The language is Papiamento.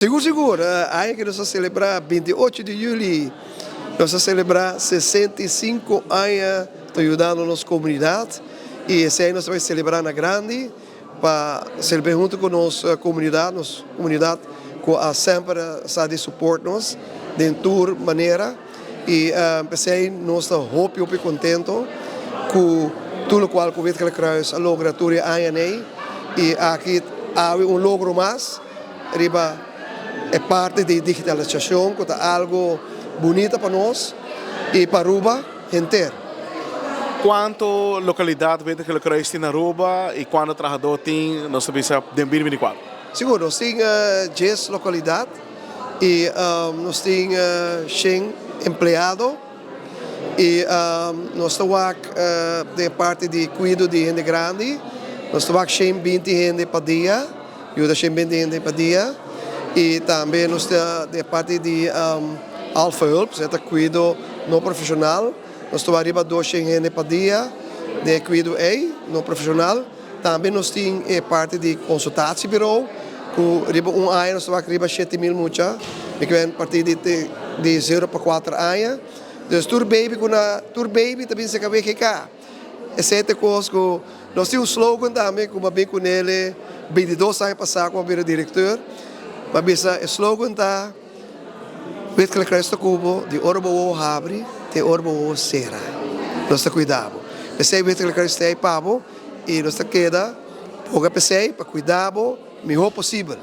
Sigur sigur, aña ku nos a selebrá 28 di yüli, nos a selebrá 65 aña ta yudando nos komunidat i esei nos ta bai selebrá na grandi pa selebr'é huntu ku nos komunidat, nos komunidat ku a semper sa di suport nos den tur manera i p'esei nos ta hopi hopi kontento ku tur lokual ku Wit Gele Kruis a logra tur e añanan ei i aki awe un logro mas. Riba e parti di digitalisacion cu ta algo bunita pa nos y pa Aruba henter. Cuanto localidad Wit Gele Kruis tin na Aruba y cuanto trahador tin, nos ta bisa, den 2024? Sigur, nos tin dies localidad y nos tin shen empleado y nos ta wak den e parti di cuido di hende grandi, nos ta wak 120 hende pa dia. Yuda 120 hende pa dia y tambe nos ta den e parti di Alfa Hulp, esei ta cuido no profesional. Nos ta wak riba 200 hende pa dia den e cuido ey no profesional. Tambe nos tin e parti di consultatiebureau cu riba un aña nos ta wak riba 7000 mucha, mi ke ben parti di zero pa cuater aña. Dus tur baby cu na tur baby ta bin cerca WGK. Esei ta e kos ku nos tin un slogan tambe ku mi a bin kunele 22 aña pasá ku mi a bira direkteur. Mi a bisa e slogan ta Wit Gele Kruis ta ku bo di ora bo wowo habri te ora bo wowo sera. Nos ta kuida bo. P'esei Wit Gele Kruis ta ei pa bo i nos ta keda boga p'esei pa kuida bo mihó posibel.